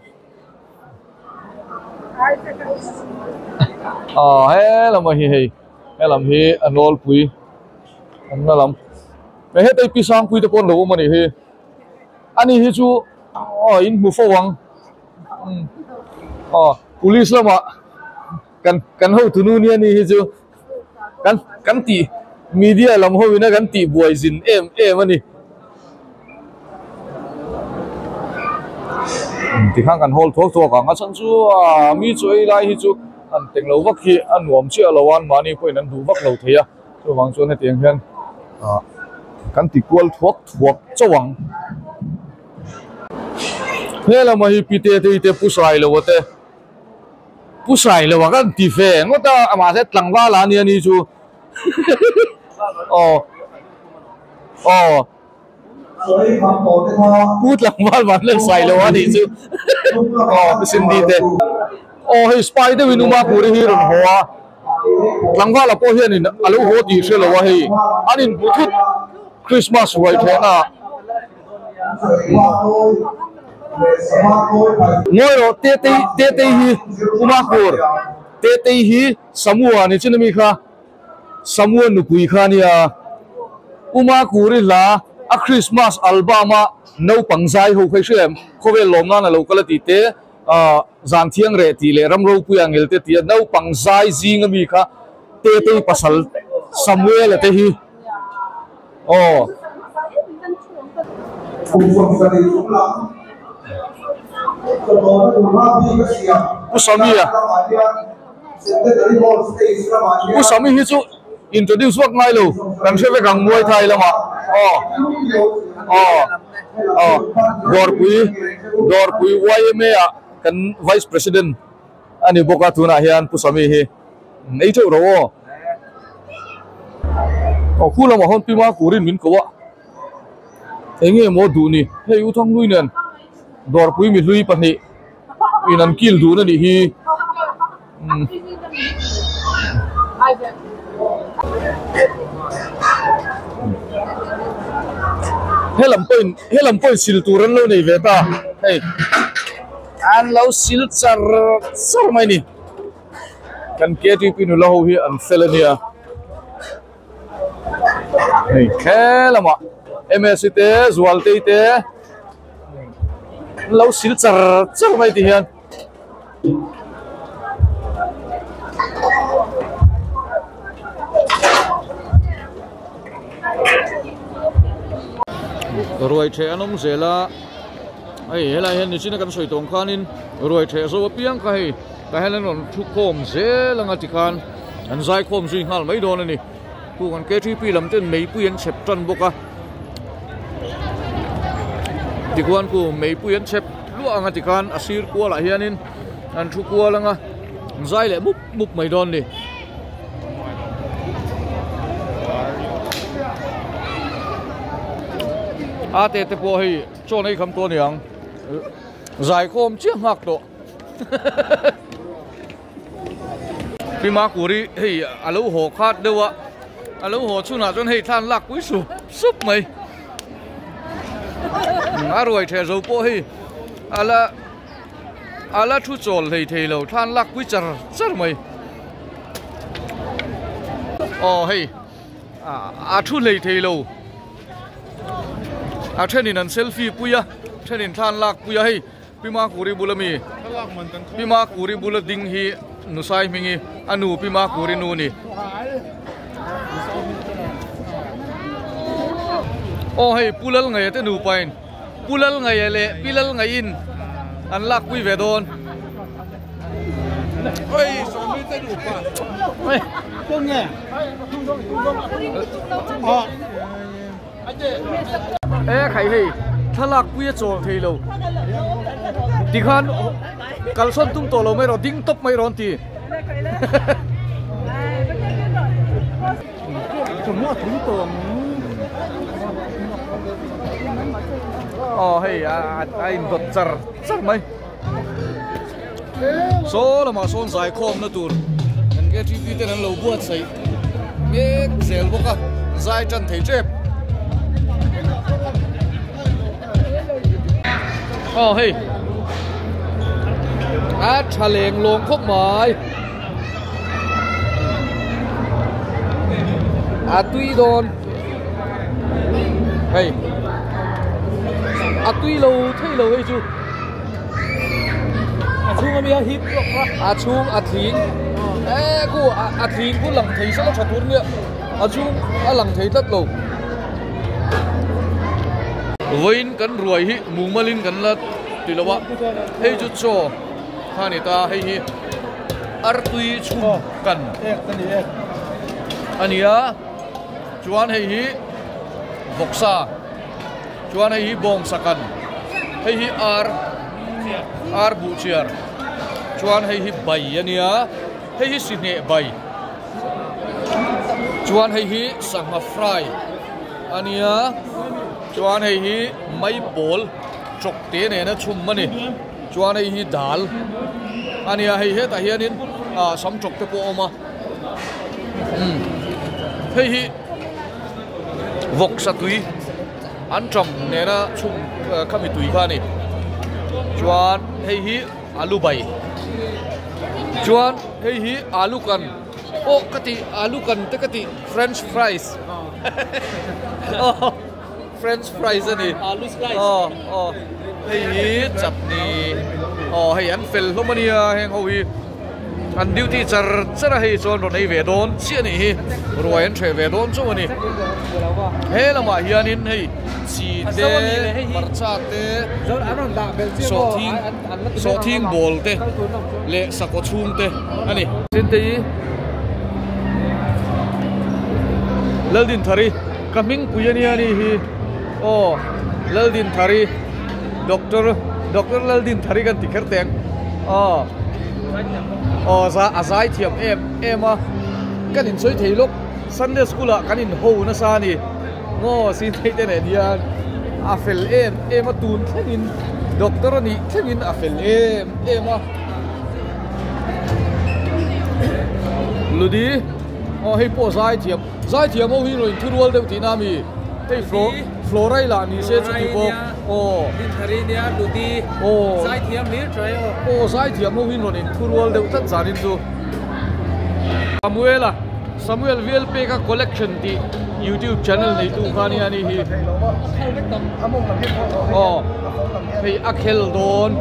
ah he lam a hi hei he lam hi a nawlpui an la lam heta hi pi sangpui te pawh an lo awm a nih hi ani hi chu aw in hmu fo ang aw police lamah kan kan hotu nu nia ni hi chu kan kan tih media lam ho ina kan tih buai zin em em a ni tikhan kan hawl thuak thuak ang a chhan chu ah mi chu ei lai hi chu an teng lo vak hi a nuam chiah lo a anmahni pawhin an duh vak lo thei a chuvang chuan hetiang hian ah kan ti kual thuak thuak chauh ang. He lama hi pi te te te pu sai lo a te pu sai lo a kan ti ve ngawt a amah se tlangval a nia ni chu aw aw pu tlangval van leh sai lo a nih chu aw pu Cindy te aw hei spy deuhin uma kuri hi rawn haw a tlangvala pawh hianin a lo haw tih hre lo a hei an inhmu thut Christmas ruai thehna ah. Ngawi rawh Tetei Tetei hi Umakur Tetei hi Samua ni chin ami kha Samua nupui kha ania Umakur i hla a Christmas album a naupang zai ho kha i hria em khawvel lawm nan a lo kal a tih te ah zan thiang reh tih leh ram ropui ang ngel te tih a naupang zai zing ami kha Tetei pasal Samuel a te hi. Aw. Pu Sami a. Pu Sami hi chu introduce vak ngai lo. Kan hre vek ang Muay Thai lamah. Aw. Aw. Aw. Dawrpui Dawrpui YMA ah kan Vice President a ni bawk a tunah hian Pu Sami hi ei teuh ro aw. Aw khu lamah hawn Pima Kurin min ko a eng nge maw duh ni hei U Thanghlui nen Dawrpui mihlui pahnih in an kil dun a nih hi umm. Helam pawhin helam pawhin sil tur an lo nei ve ta hei. An lo sil char char mai ni. Kan KTP nula ho hi an fel a nia. Hei he lamah MS te Zualtei te an lo sil char char mai ti hian. Ruai theh an awm zel a. Hei helai hian nichina kan sawi tawng khanin ruai theh zo apiang kha hei tah hian an rawn thu khawm zel anga tikhan an zai khawm zui nghal mai dawn a ni khu kan K_T_P lam ten meipui an chhep tan bawk a tikhuan khu meipui an chhep luah anga tikhan a sir kual ah hianin an thu kual anga an zai leh mup mup mai dawn a ni. A te te pawh hei chaw nei kham tawh a ni ang zaikhawm chiah nghak tawh Pimakuri hei a lo haw khat deuh a a lo haw chhunah chuan hei thlan lak pui sup sup mai a ruai theh zo pawh hei a la a la thu chawl hlei thei lo thlan lak pui char char mai aw hei a thu hlei thei lo. A thenin an selfie pui a thenin thla an lak pui a hei Pimakuri bula mi Pimakuri bula ding hi Nusai hmingi a nu Pimakuri nu a ni. Aw hei Pu Lalngaia te nupain Pu Lalngaia leh Pi Lalngaiin an lak pui ve dawn. E khai hei thlalak pui a chawl thei lo tikhan kalsawn tum tawh lo mai rawh ding tawp mai rawh an ti. Aw hei a indawt char char mai. Saw lamah sawn zaikhawmna tur kan KTP ten an lo buatsaih mek zel bawk a, zai tan thei tep. Aw hei a tha leng lawng khawp mai a tui dawn hei a tui lo thei lo hei chu a chhung ami a hip lawk a a chhung a thling e khu a thling khu lang thei sela tha tur nia a chhung a lang thei tlat lo vawiin kan ruai hi mumalin kan la ti lo a hei chu chaw kha a ni ta hei hi artui chhum kan a ni a chuan hei hi vawksa chuan hei hi bawngsa kan hei hi ar ar buhchiar chuan hei hi bai a nia hei hi sihneh bai. Chuan hei hi sangha fry a nia chuan hei hi mai pawl chawk te nena chhum a ni chuan hei hi dal a nia hei hetah hianin ah sam chawk te pawh a awm a umm hei hi vawksa tui an ṭam nena chhum khami tui kha a ni chuan hei hi alu bai chuan hei hi alu kan aw ka tih alu kan te ka tih french fries aw french fries a ni aw aw hei hi chutney aw hei an fel hlawm a nia heng ho hi an duty char char a hei chuan rawn ei ve dawn chiah a nih hi ruai an hreh ve dawn chauh a ni he lamah hianin hei chi te hmarcha te sawhthing sawhthing ball te leh sakawt chhung te a ni. Sentei Laldinthari ka hmingpui a nia ni hi aw Laldinthari doctor doctor Laldinthari kan ti kher teng aw aw a zai thiam em em a kan insawi thei lawk Sunday school ah kan inho nasa a ni. Ngaw Sintei te nen hian a fel em em a tun thlengin doctor a nih thlengin a fel em em a Ludi aw hei pawh zai thiam zai thiam ho hi rawn inthurual deuh tihna a mi hei flo florai lah ni se chuti bawk aw aw aw zai thiam ho hi rawn inthurual deuh tlat zanin chu Samuela. Samuel Velpeka Collection tih YouTube channel neitu kha ania ni hi aw hei a khel dawn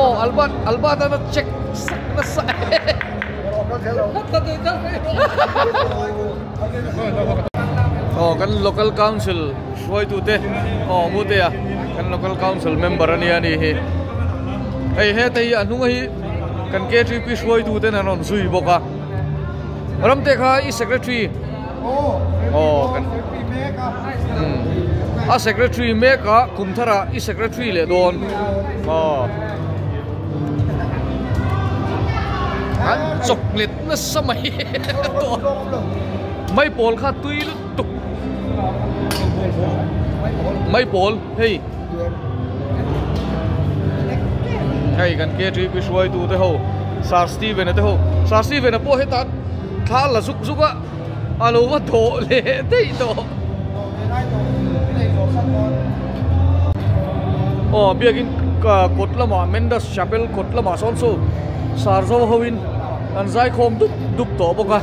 aw Albert Albert an a check sak nasa aw kan local council hruaitute aw Mutea kan local council member ania ni hi hei heta hi a hnunga hi. Kan KTP hruaitu ten an rawn zui bawk a. Ramte kha i secretary aw kan a secretary mek a kum thar ah i secretary leh dawn aw an chawk let nasa mai mai pawl kha tui lutuk mai pawl hei. Hei kan KTP hruaitu te ho Sir Steven-a te ho Sir Steven-a pawh hetah thla la zuk zuk a a lo va dawh leh daih tawh aw biakin kawt lamah Mendas Chapel kawt lamah sawn chu Sir zo ho in an zaikhawm dup dup tawh bawk a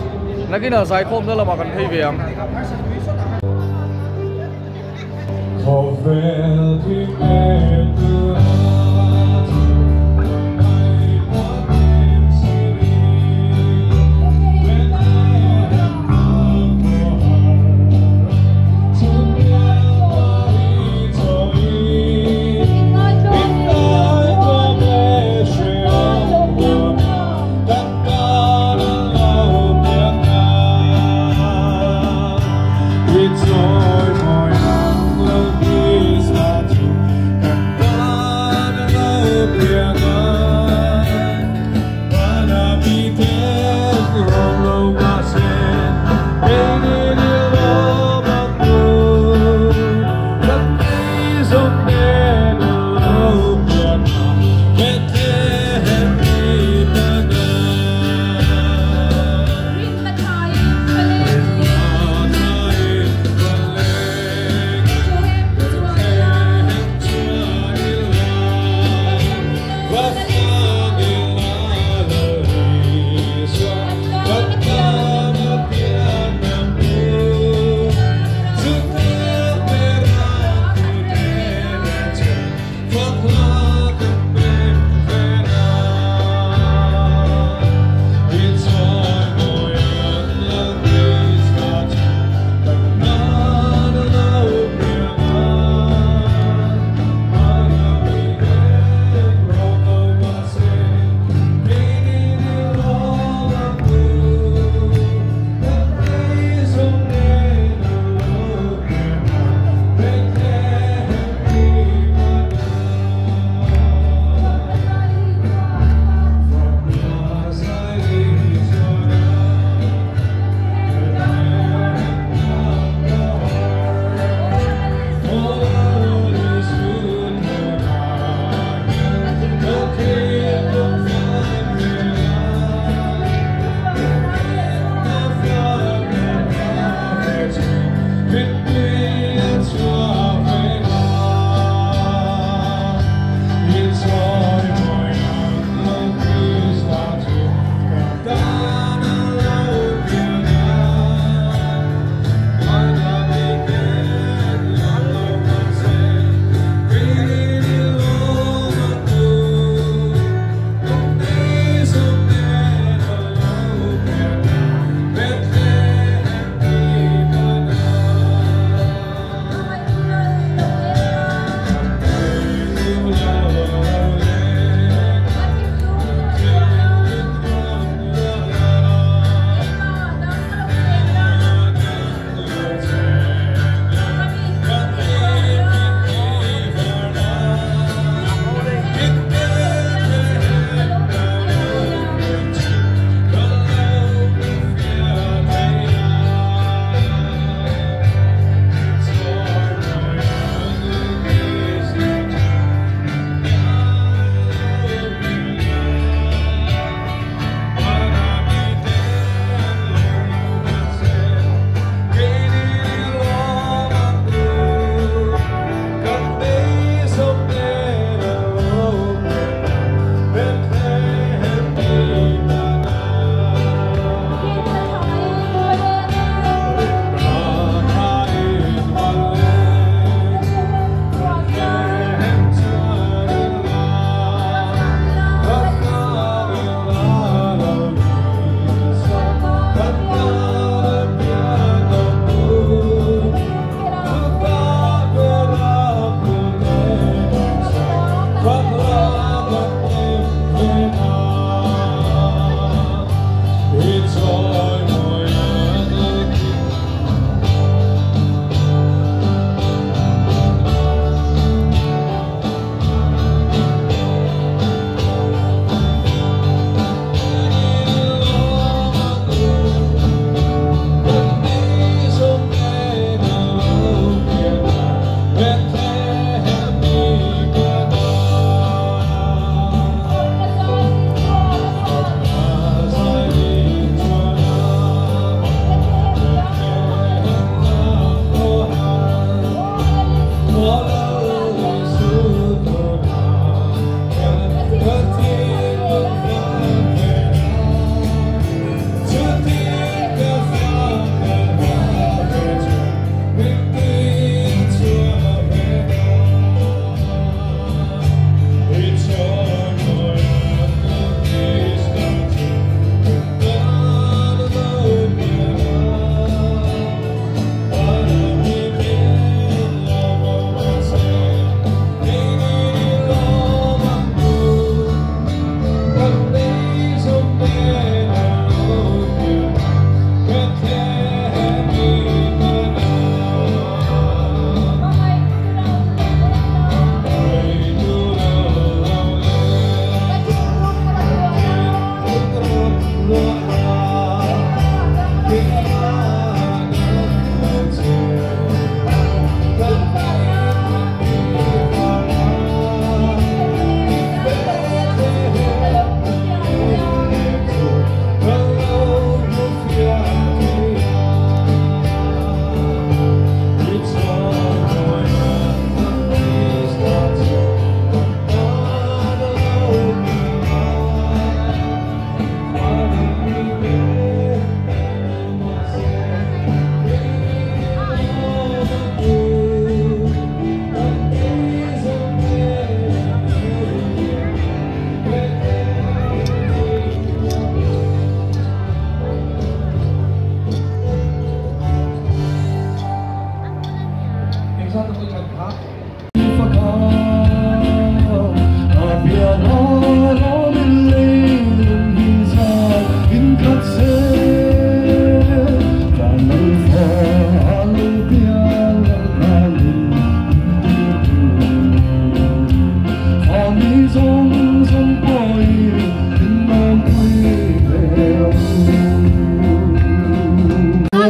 nakinah zaikhawmna lamah kan phei ve ang.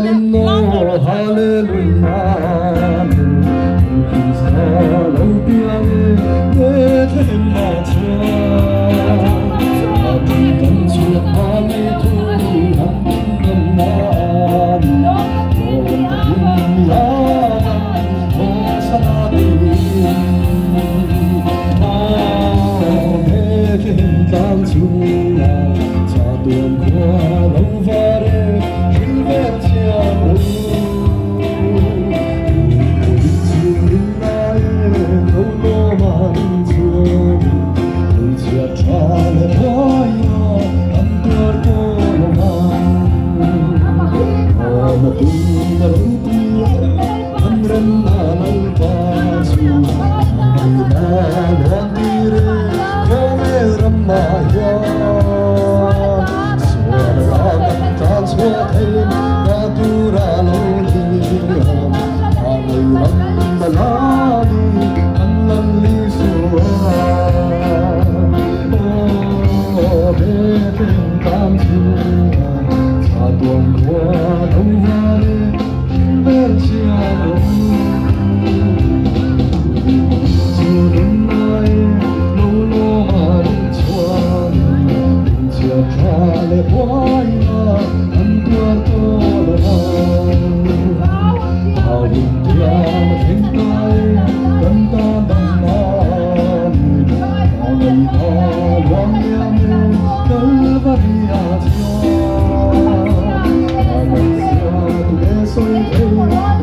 Rualin aw Hallelujah Amen Krista lo piang e Bethlehem ah chuan A ṭang kan chhuah a ngei thu han dam nan Lawm takin mi ang Hosana tiin Aw Bethlehem tlang chungah Chatuan khua lo var e Hril vel chiang ro Tui chhung in lai e Lo lawm a rin chuan Tui chhiat tha leh buai a An tuar kawl awm ang Awm a tum a ropui e An rem na Lalpa chu Hmangaihna luan tir e Khawvel ram ah hian Sual a kan tan chhuah thei Na tura lo liam Hmangaih ram a la ni Kan Lal Isua Aw Bethlehem tlang chungah Chatuan khua lo var e Hril vel chiang ro Chu nun lai e Lo lawm a rin chuan Lungchhiat tha leh buai na An tuar kawl ang A hun thiam a thleng ta e Kan tan dam nan Hmangaihna luang liam e Kalvari ah chuan Hmangaihzia tu nge sawi thei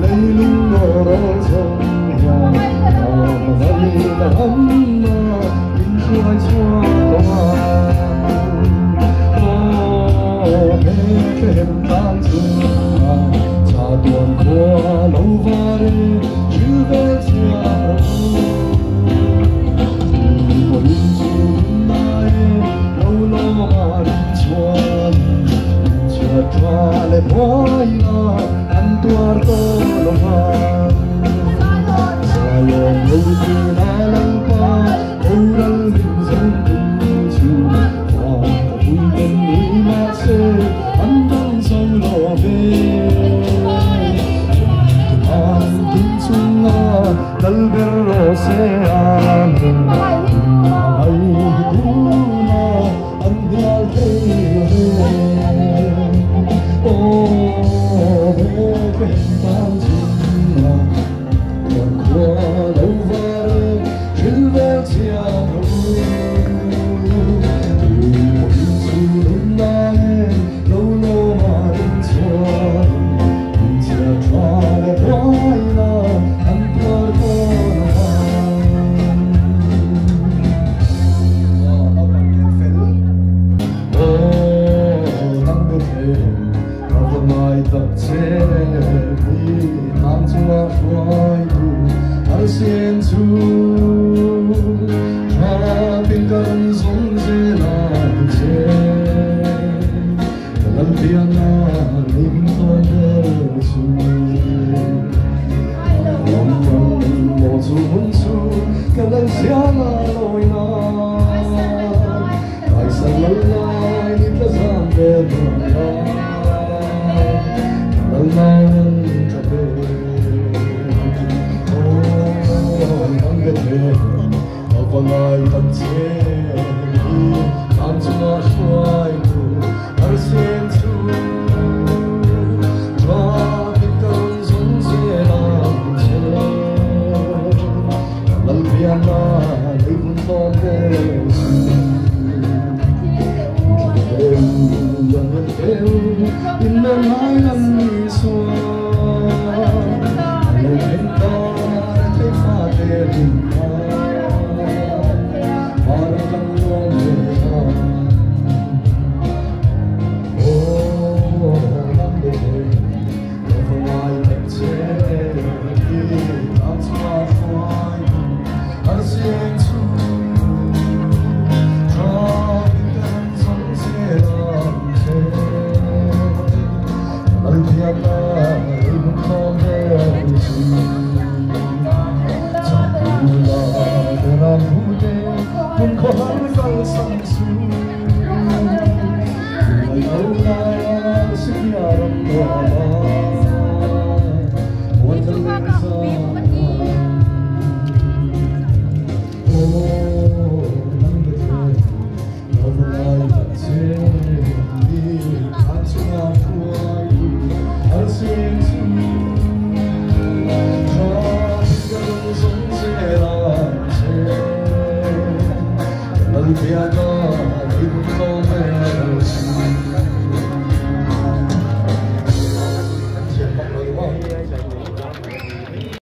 Leilung aw rawl zawng hian Hmangaihna hamna min hruai chhuak lo ang Aw Bethlehem tlang chungah Chatuan khua lo var e Hril vel chiang ro Tui pawhin chu nun lai e Lo lawm a rin chuan Lungchhiat tha leh buai na An tuar kawl awm ang Zion ropui na Lalpa Boral min zo tum chu Van ka pui ten nui mah se An dang zo lo ve Chungthunan tin chunga Lal ber rawh se Amen Hmangaih tuna an hnial thei lo ve Aw Bethlehem tlang chungah Tuan khua lo var e Hril vel chiang ro Tui pawhin chu nun lai e Lo lawm a rin chuan Lungchhiat tha leh buai na An tuar kawl ang Aw naupang ken fel Aw nang Bethlehem ka va ngai tak che Ni tlang chungah hruai tu Arsi chu Tha pin ka rawn zawng zel ang che Ka lal piana lei hming tawn ber chu Ram ram maw chu hun chu Ka lal sianga lawi na Kaisar lal lai ni tla zam ve nuam la Ka lal nau an tha pe Aw nang Bethlehem ka va ngai tak che Ni tlang chungah hruai tu Arsi chu Tha pin ka rawn zawng zel ang che Ka lal piana lei hun tawn ber chu Thla eu eu in na ngai lam ni suan Lo thleng ta re thei fa te rin na Para kan luang ve ang Aw nang Bethlehem ka va ngai tak che Ni tlang chungah hruai tu Arsi chu Tha pin ka rawn zawng zel ang che Ka lal piana